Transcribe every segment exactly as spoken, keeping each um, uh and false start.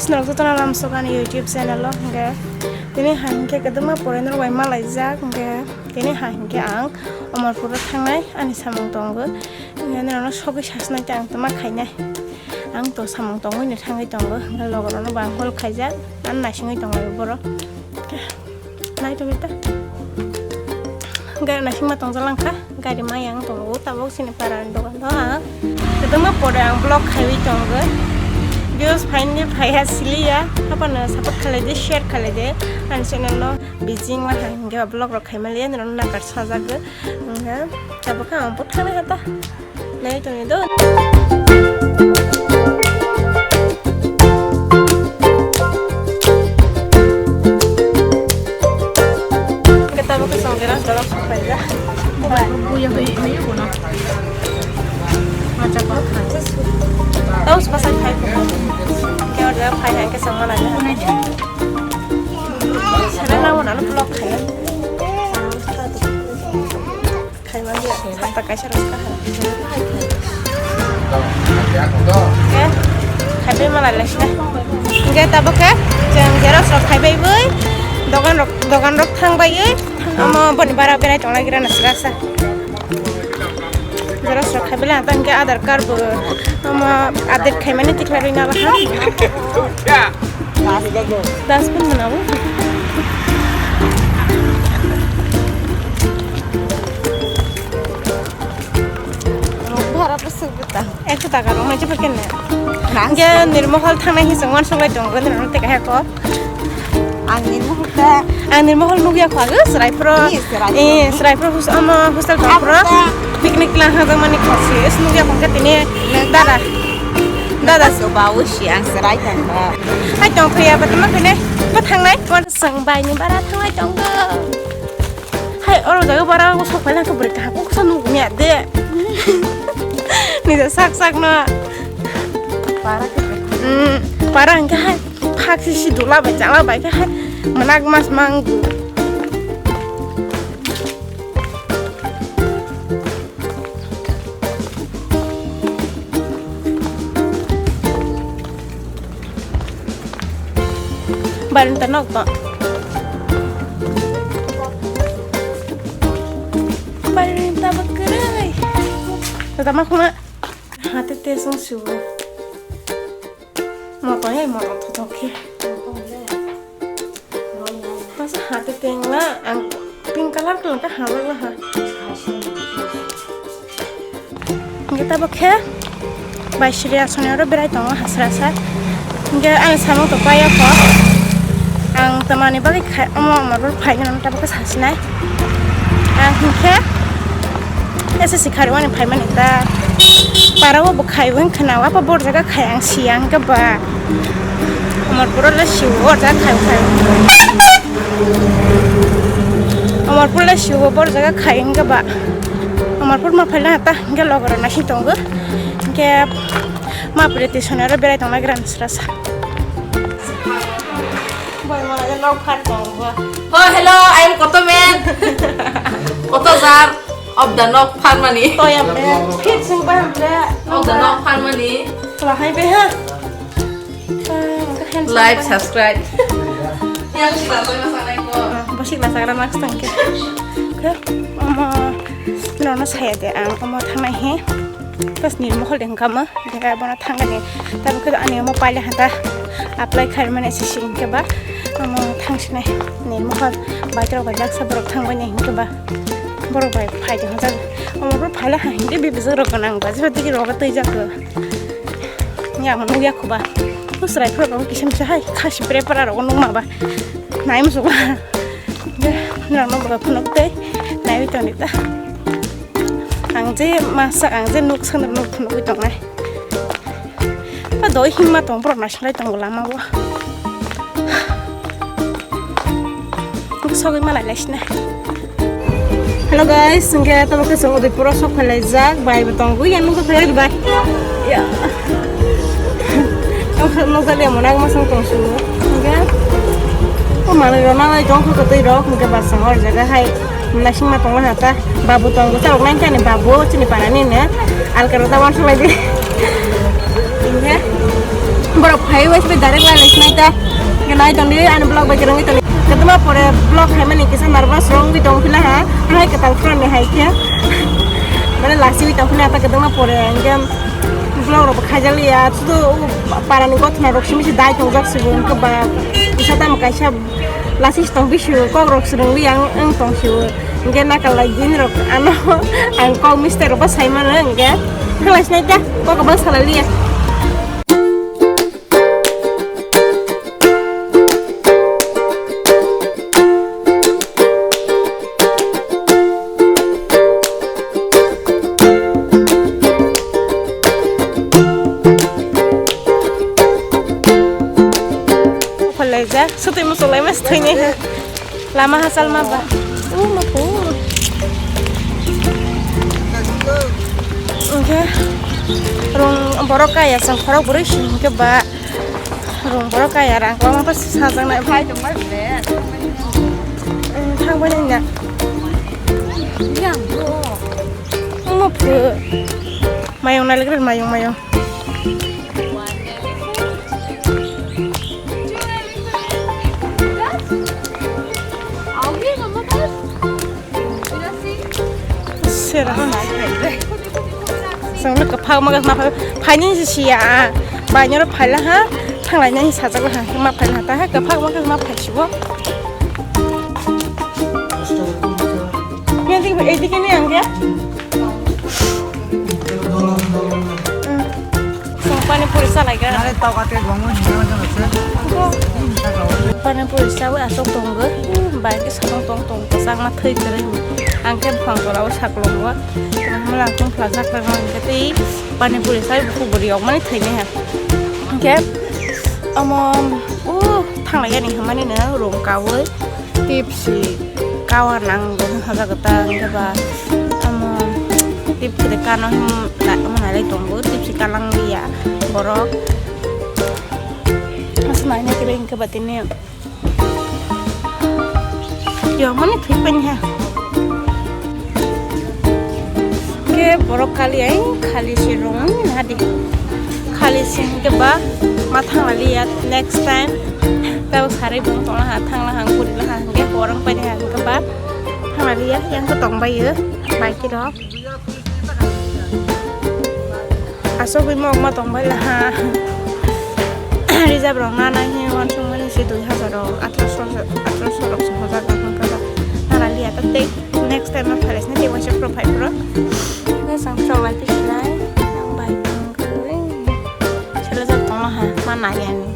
Norok jotono lamsok ani YouTube channel o hwnkhe tini hai hwnkhe kwbangma pore norok bai malaijak hwnkhe tini hai hwnkhe ang Omorpur o thangnai ani samung tongo hwnkhe norokno sogwi sasnai tei ang tongma khainai ang to samung tongwi no thangwi tongo hwnkhe logorokno bo ang call khaijak ani naisingwi tongo borok. Nai tongwi ta. Gari naisingma tongjak langkha. Gari mai ang tongo tabok sini para ni dogan o ang. Kwbangma pore ang vlog khaiwi tongo. Views phaini phaiya siliya. Haphano support khlaidi, share khlaidi. Ani channel no bijing ma hai hwnkhe vlog rok khaimaliya nini nakar sajagwi. Wngkha tabok khe ang bo thangwi hata. Nai tongwi do. Kita bakal songkira dalam sampai ya. Buya buya ini pun. Macam apa? Tahu sepasang kai pun. Kau ada kai yang kesama lagi. Sana lawan anu vlog kai. Khaimani sakta kaisa rwkha. Khe khaibai malai laisina. Hwnkhe tabuk khe chwng xerox rok khaibai bui dogan rok, dogan rok thangbaiwi omo boni bara berai tonglagira na srasa. Xerox rok khaibai lang tang khe Aadhaar card bo omo update khaimani tikhlai rwina baha. Dustbin mana bo? Bhara bwswk bwta. Ekso taka rok mai jeba kene. Hwnkhe Nirmohol thangnai hinwi chwng uansuk lai tongo nirok tei kaisa kok. Ang Nirmohol ta. Ang Nirmohol nukya kho agw Seraipuro. Ni Seraipuro. Eh, Seraipuro hus-, omo hostel tongphuru. Picnic lang hajak mani kho si. Es nukya kho hwnkhe tini dada. Dada. Ba usi ang Serai tongkha. Hai tongphuru ya, batama kene. Bo thangnai. Uansuk chwng bai ni bara thanglai tongo. Hai, oro jaga bara o sok pailai khe bwrwi kaham khe kisa nukni ya de. Nija sak sak no. Para khe. Hmm, para hwnkhe hai phak si si dula bai chala bai khe hai mwnakma se mang. Barinta nok to. Barinta bo kwrwi. Tata ma khuma. Hate te song siwo. Moto ya moto thotok khe. Masa hate tengla ang pink color kalang ka hamar la ha. Hingke tabok khe bai siri asoni oro berai tongo hasra sa. Hingke ang samung to paya kho. Ang tamani bagwi khai omo omo rw phai nang tabok khe sasinai. Ang hingke S S C khari wani phai mani ta. Para o bo khai wng khna wa pa bor jaga khai ang si ang ke ba. Amar pura le si o jaga khai khai. Amarpur le siwo bor jaga khai hwnkhe ba. Amarpur ma phaila ta hwnkhe logorok naising tongo. Hwnkhe ma pore twi sonaro berai tongna gram srasa. Boy ma nok phar tongo. Oh, hello, I am Koto man. Koto jar of the nok phar mani. Toya man. Fit sung ba hamle. Of the nok phar mani. Lahai be ha. Like, subscribe. Yang sila saya masak naik kok. Bosik na sagra nak stang ke. Ke, omo, nono saya de ang omo thangnai he. Pas Nirmohol de hwnkha mo, de bono thangani. Tabuk khe ani omo paile hata apply khai mani si sing ke ba. Omo thangsinai Nirmohol bai tor bai laksa borok thangbai ni hwnkhe ba. Borok bai phai de hwnkha. Omo bro phaile ha hwnkhe bibijak rok gwnang ba. Jiba digi rok twi jak. Ni ang nukya kho ba. Nung chwrai phuru rok kisa misa hai khasi prepara rok nung ma ba. Nai musu ba. Nang no ba phunuk tei nai wi tong ta. Ang je masa ang je nuk sang nuk phunuk wi tong nai. Ba doi himma tong borok nai sanglai tong lama o. Sogwi malai lai sina. Hello guys, hwnkhe tamo khe chwng Udaipur o sok phai lai jak, bai bo tongo, yang nukjak phai bai. Ya. Nukjak le mona ma song tong su. Hwnkhe o manwi rok nanai tong kho twi rok, hwnkhe ba chwng o jaga hai naising ma tong ha ta. Babu tongo, ta rok nang khe ani babu chini para ni ne. Alka rok ta wan song lai di. Hwnkhe Borok phai wai se direct lai lai sinai ta. Nai tong di ani vlog bai kereng tong. Kedema pore vlog hai mani kisa nervous rong bi tong phila ha. Hai ketal phone ni hai khe. Mane lasi bi tong phila ta kedema pore engem vlog rok khaijali ya. Sudu para ni gotna rok simi si dai tong jak sibu ke ba. Isa tam kaisa lasi tong bisi kok rok sirung li ang ang tong sibu. Engke nakalai din rok ano ang kok mister rok ba sai mano engke. Khalai sinai ta kok ba salai liya. Kholai ja, sutui muchung lai mas thoi nai ha. Lama hachal ma ba. U ma pu. Oke. Rong borok kaya sang khorok boroi sing ke ba. Rong borok kaya rang kwbangma sajak nai. Phai tong bai ble. Thang bai nai na. Yang bro. Ma pu. Mayung nai lekre mayung mayung. Sera. Sangno kaphak ma ma phai ni si ya. Ba nyoro phaila ha. Thanglai nai sajak ha. Ma phaila ta ha kaphak ma ma phai sibo. Yang di edike ni ang ya. Pani puri salai ga. Nare tau kate gongo hinga jana se. Pani puri sawi asok tongo. Bai ke samang tong tong ko sakma thai tere. Angke phang tora o saklong wa. Mala tong phla sak sak angke tei pani puri sawi buku buri ok mani thai ne ha. Angke amo u thanglai ani hamani ne rong kawi. Tipsi kawa nang hajak ta hingke ba amo tipsi de kano him na amo nai tongo tipsi kalang liya borok asma ina kebe hingke ba tini yo mani thik pen he. Ke borok kali ai khali si rong hadi. Khali si hingke ba ma thangla liya next time. Tabo sari bong tongla ha thangla hang gurila ha hingke borok pai ha hingke ba thangla liya yang ko tong bai yo bai kiro. Asok bai mok ma tong bai la ha. Reserve rok na nai he wansuk mani si dui hazar rok athroso athroso rok song hazar rok hingke ba thangla liya ta tei. Next time ma phalai sini tei waisa pro phai pro. Nge sang chok lai tei sinai. Nang bai tang khe. Sele jak tongma ha ma nai ani.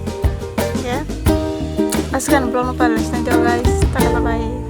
Ya. Askan vlog no phalai sini tei guys. Tata bye bye.